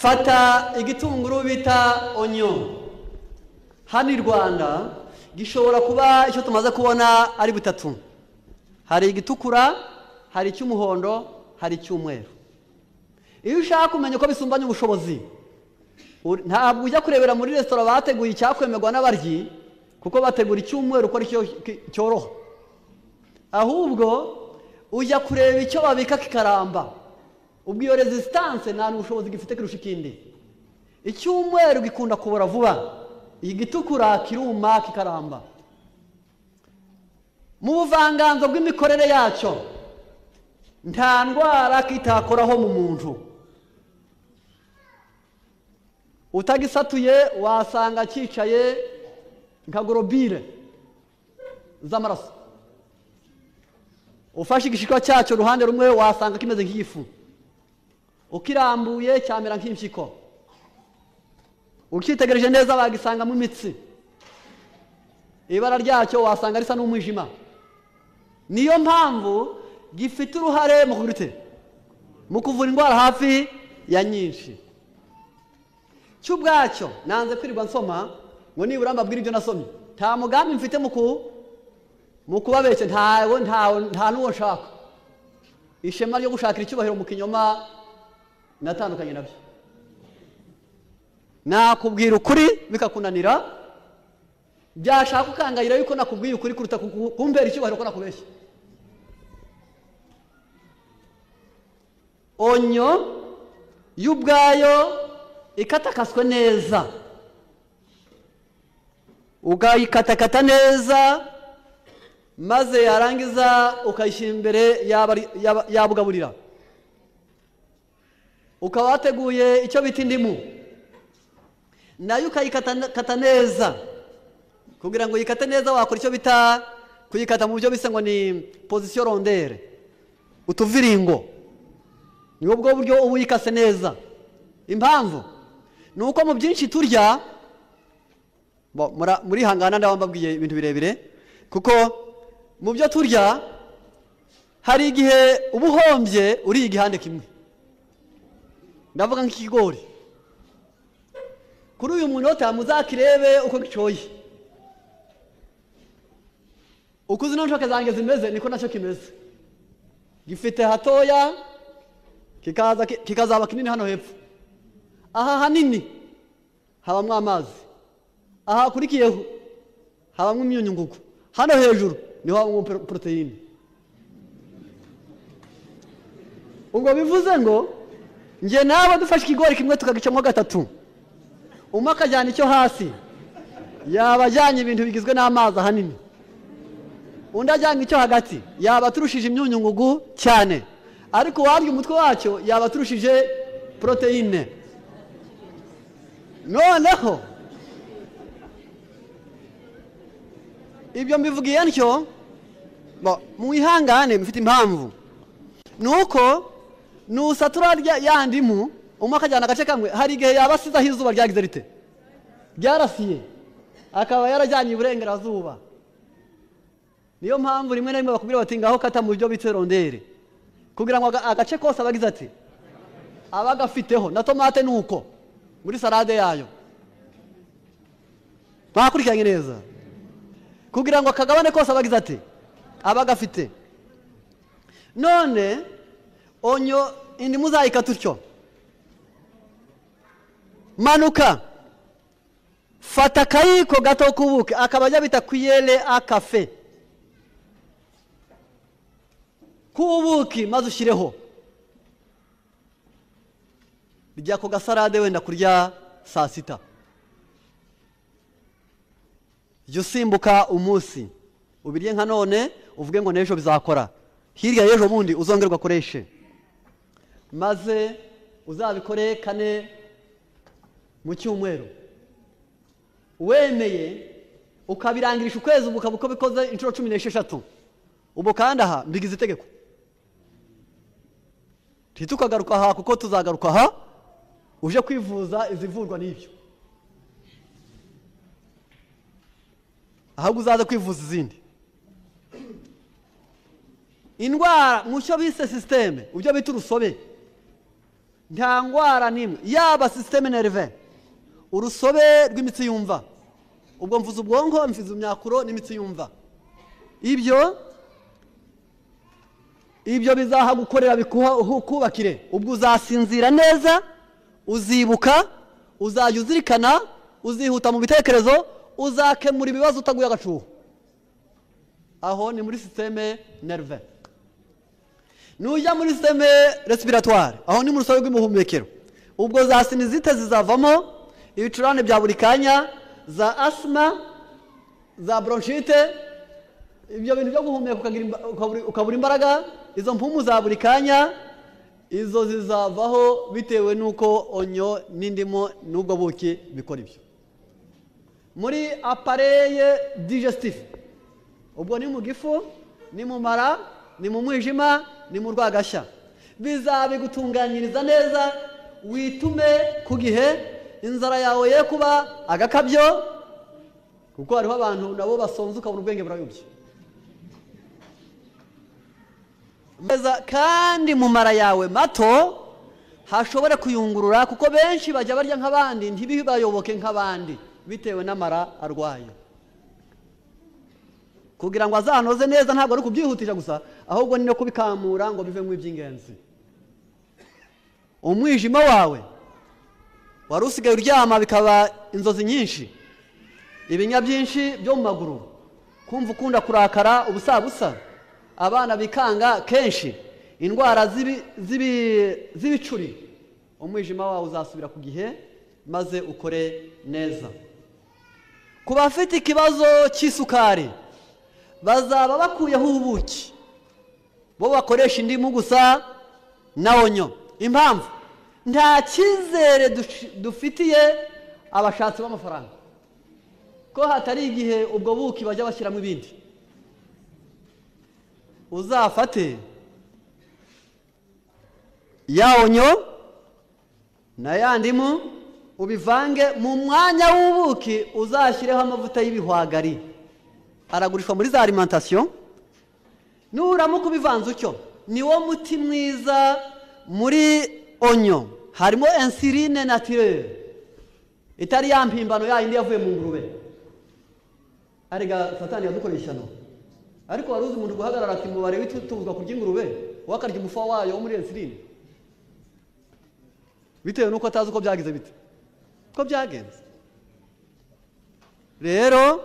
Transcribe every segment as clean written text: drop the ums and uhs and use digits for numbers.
Fata igitunguru bita onyo, hano i Rwanda gishobora kuba icyo tumaze kubona ari butatu: hari igitukura, hari icy'umuhondo, hari icy'umweru. Iyo ushaka kumenya uko bisumbanya ubushobozi, ntabwo ujya kurebera muri resitora bateguye icyakwemerwa n'abaryi, kuko bategura icyumweru uko aricyo cyoroha, ahubwo ujya kureba icyo babika kikaramba. Ubwo iyo resistance nta n'ubushobozi gifite kurusha ikindi. Icyumweru gikunda kubora vuba, igitukura kiruma kikaramba. Mu buvanganzo bw'imikorere yacyo nta ndwara kitakoraho mu muntu. Utagisatuye wasanga cyicaye nka gorobire z'amaraso. Ufashe igishishwa cyacyo uruhande rumwe wasanga kimeze nk'igifu, ukirambuye cyamera nk'impyiko, ukitegereje neza bagisangamo imitsi, ibara ryacyo wasanga risa n'umwijima. Niyo mpamvu gifite uruhare mu kugira mu kuvura indwara hafi ya nyinshi. Cy'ubwacyo nanze kwirirwa nsoma ngo nibura mbabwire ibyo nasomye, nta mugambi mfite mu kubabeshya, ntawe nta n'uwo nshaka. Ishema ryo gushakira icyubahiro mu kinyoma natandukanye nabyo. Nakubwira ukuri bikakunanira, byashaka ukangayira yuko nakubwiye ukuri kuruta kumbera icyubahiro ko nakubeshya. Onyo y'ubwayo ikatakaswe neza, ukayikatakata neza, maze yarangiza ukayishyira imbere yabugaburira. Ukaba wateguye icyo bita indimu, nayo ukayikata neza. Kugira ngo uyikate neza wakora icyo bita kuyikata mu buryo bise ngo ni position rondere, utuviringo. Ni ubwo buryo uba uyikase neza. Impamvu ni uko mu byinshi turya, muri hangana ndabambabwiye ibintu birebire, kuko mu byo turya hari igihe uba uhombye uriye igihande kimwe. Ndavuga nk'ikigori, kuri uyu munota muzakirebe uko gicoye, uko zino nshoke zanjye zimeze niko nacyo kimeze. Gifite hatoya kikaza kikazaba kinini hano hepfo, aha hanini habamwo amazi, aha hakurikiyeho habamwo imyunyungugu, hano hejuru niho habamwo poroteyine. Ubwo bivuze ngo njye nawe dufashe ikigori kimwe tukagicamo gatatu, umwe akajyana icyo hasi, yaba ajyanye ibintu bigizwe n'amazi ahanini, undi ajyanye icyo hagati, yaba aturushije imyunyungugu cyane, ariko uwarya umutwe wacyo yaba aturushije poroteyine. Noneho ibyo mbivugiye ntyo, mwihangane mfite impamvu, nuko nusatura ya ndimu umwe akajyana agace kamwe, hari igihe yaba asize aho izuba ryagize rite ryarasiye, akaba yarajyanye iburengerazuba. Niyo mpamvu rimwe na rimwe bakubwira bati ngaho kata mu byo bita rondere, kugira ngo agace kose abagize ati abagafiteho. Na tomate nuko muri salade yayo bakurikiranye neza, kugira ngo akagabane kose abagize ati abagafite. None onyo indimu uzayikata utyo, manuka fata akayiko gato k'ubuki, akaba ajya bita kuyere akafe k'ubuki, maze ushyireho rya ako gasarade wenda kurya saa sita. Jya usimbuka umunsi ubirye nka none, uvuge ngo n'ejo bizakora, hirya y'ejo bundi uzongerwa akoreshe, maze uzabikore kane mu cyumweru. Wemeye ukabirangirisha ukwezi, ukaba uko bikoze inshuro 16. Ubu kandi aha mbigize itegeko, ntitukagaruka aha kuko tuzagaruka aha uje kwivuza izivurwa n'ibyo, ahubwo uzaza kwivuza izindi indwara mu cyo bise systeme, ubyo bita urusobe. Nta ndwara n'imwe, yaba système nerveux, urusobe rw'imitsi yumva, ubwo mvuze ubwonko, mvuze imyakuro n'imitsi yumva, ibyo bizahagukorera bikubakire. Ubwo uzasinzira neza, uzibuka, uzajya uzirikana, uzihuta mu bitekerezo, uzakemura ibibazo utaguye agacuho. Aho ni muri système nerveux. Nujya muri système respiratoire, aho ni mu rusobe rw'imihumekero, ubwo za sinusite zizavamo, ibicurane bya buri kanya, za asima, za bronchite, ibyo bintu byo guhumeka ukabura imbaraga, izo mpumu za buri kanya, izo zizavaho bitewe n'uko onyo n'indimu n'ubwo buki bikora ibyo. Muri appareil digestif, ubwo ni mu gifu, ni mu mara, ni mu mwijima, ni mu rwagashya, bizabigutunganyiriza neza, witume ku gihe, inzara yawe ye kuba agakabyo, kuko hariho abantu nabo basonza ukabona ubwenge burayobye. Kandi mu mara yawe mato hashobora kuyungurura, kuko benshi bajya barya nk'abandi ntibibayoboke nk'abandi bitewe n'amara arwaye. Kugira ngo azanoze neza ntabwo ari kubyihutisha gusa, ahubwo ni no kubikamura ngo bivemo iby'ingenzi. Umwijima wawe wari usigaye uryama bikaba inzozi nyinshi, ibinya byinshi byo mu maguru, kumva ukunda kurakara ubusabusa, abana bikanga kenshi, indwara z'ibicuri, umwijima wawe uzasubira ku gihe maze ukore neza. Ku bafite ikibazo cy'isukari bazaba bakuyeho ubuki, bo bakoresha indimu gusa na onyo. Impamvu nta cyizere dufitiye abashatsi b'amafaranga, ko hatari igihe ubwo buki bajya bashyiramo ibindi. Uzafate ya onyo na ya ndimu ubivange mu mwanya w'ubuki, uzashyireho amavuta y'ibihwagari, aragurishwa muri za alimentation. Nuramuka ubivanze utyo, niwo muti mwiza. Muri onyo harimo insuline naturelle itari ya mpimbano ya indi yavuye mu ngurube. Arega Satani yadukoresha no, ariko wari uzi umuntu guhagarara ati mubare w'itubuzwa kurya ingurube, wakarya umufa wayo wo muri insuline, bitewe nuko atazi uko byagize bite, ko byagenze. Rero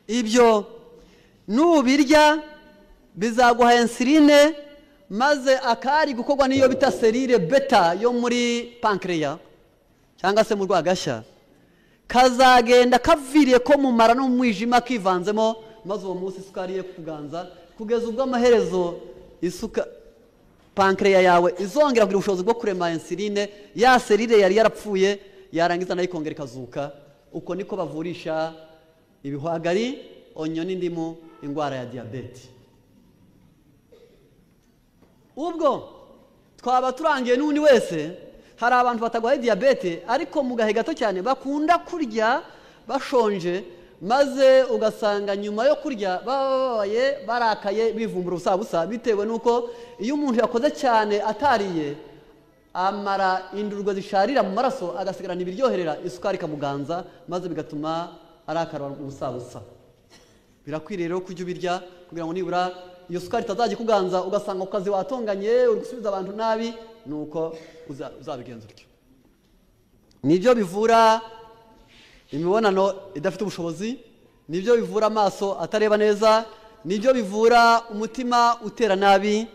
ibyo nubirya bizaguha insuline, maze akari gukorwa niyo bita serire beta yo muri pancreas cyangwa se mu rwagashya, kazagenda kaviriye ko mu mara no mu mwijima kivanzemo, maze uwo munsi isukari ye kuganza kugeza ubwo amaherezo isuka pancreas yawe izongera kugira ubushobozi bwo kurema insuline, ya serire yari yarapfuye yarangiza nayo ikongera ikazuka. Uko niko bavurisha ibihwagari, onyo n'indimu indwara ya diyabete. Ubwo twaba turangiye n'undi wese, hari abantu batagwaye diyabete ariko mu gahe gato cyane bakunda kurya bashonje, maze ugasanga nyuma yo kurya bababaye, barakaye, bivumbura ubusabusa, bitewe nuko iyo umuntu yakoze cyane atariye, amara indurwe zisharira mu maraso, agasigarana ibiryoherera, isukari ikamuganza, maze bigatuma arakara ubusabusa. Birakwiriye rero kujya ubirya kugira ngo nibura iyo sukari itazajya ikuganza, ugasanga ku kazi watonganye, uri gusubiza abantu nabi, nuko uzabigenza utyo. Nibyo bivura imibonano idafite ubushobozi, nibyo bivura amaso atareba neza, nibyo bivura umutima utera nabi.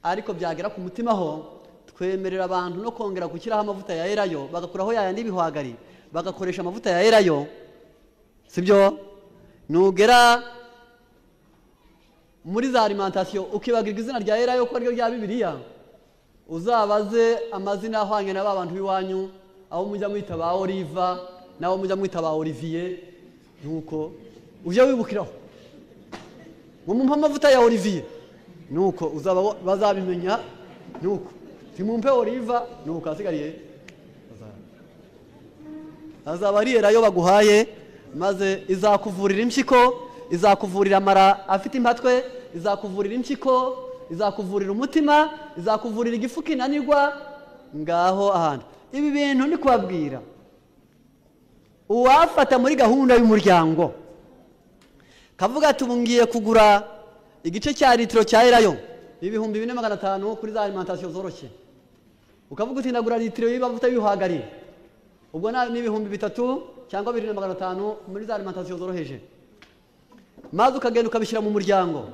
Ariko byagera ku mutima ho twemerera abantu no kongera gushyiraho amavuta ya elayo, bagakuraho yayandi bihwagari, bagakoresha amavuta ya elayo, sibyo? Nugera muri za alimentation ukibagirwa izina rya elayo ko ariryo rya Bibiliya, uzabaze amazina ahwanye na ba bantu b'iwanyu, aho mujya mwita ba Oliva naho mujya mwita ba Olivier, nuko ujya wibukiraho ngo mumpe amavuta ya Olivier, nuko uzaba bazabimenya, nuko timumpe Oliva, nuko asigariye azaba ari elayo baguhaye, maze izakuvurira impyiko, izakuvurira amara afite impatwe, izakuvurira impyiko, izakuvurira umutima, izakuvurira igifu kinanirwa. Ngaho ahantu ibi bintu ni kubabwira, uwafata muri gahunda y'umuryango kavuga ati ubu ngiye kugura igice cya litiro cya elayo 4500 kuri za alimentation zoroshye, ukavuga uti ndagura litiro y'amavuta y'ibihwagari, ubwo ni 3000 cyangwa 2500 muri za alimentation zoroheje, maze ukagenda ukabishyira mu muryango,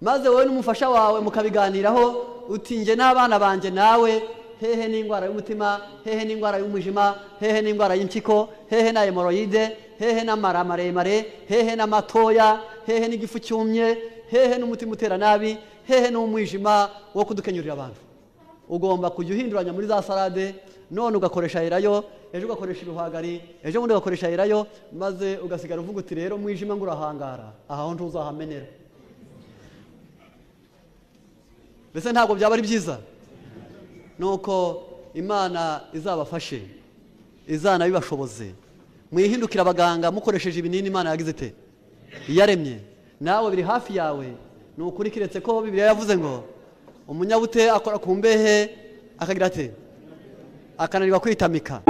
maze wowe n'umufasha wawe mukabiganiraho uti nge n'abana banjye nawe, hehe n'indwara y'umutima, hehe n'indwara y'umwijima, hehe n'indwara y'impyiko, hehe na hemoroide, hehe n'amara maremare, hehe n'amatoya, hehe n'igifu cyumye, hehe n'umutima utera nabi, hehe n'umwijima wo kudukenyurira abantu. Ugomba kujya uhinduranya muri za salade, none ugakoresha elayo, ejo ugakoresha ibihwagari, ejo bundi ugakoresha elayo, maze ugasigara uvuga uti rero umwijima ngo urahangara, aho ntuzahamenera. Mbese ntabwo byaba ari byiza? Nuko Imana izabafashe, izanabibashoboze, mwihindukira abaganga mukoresheje ibinini Imana yagize ite yaremye, nawe biri hafi yawe. Ni ukuri kiretse ko Bibiliya yavuze ngo umunyabute akora ku mbehe akagira ate, akananirwa kwitamika.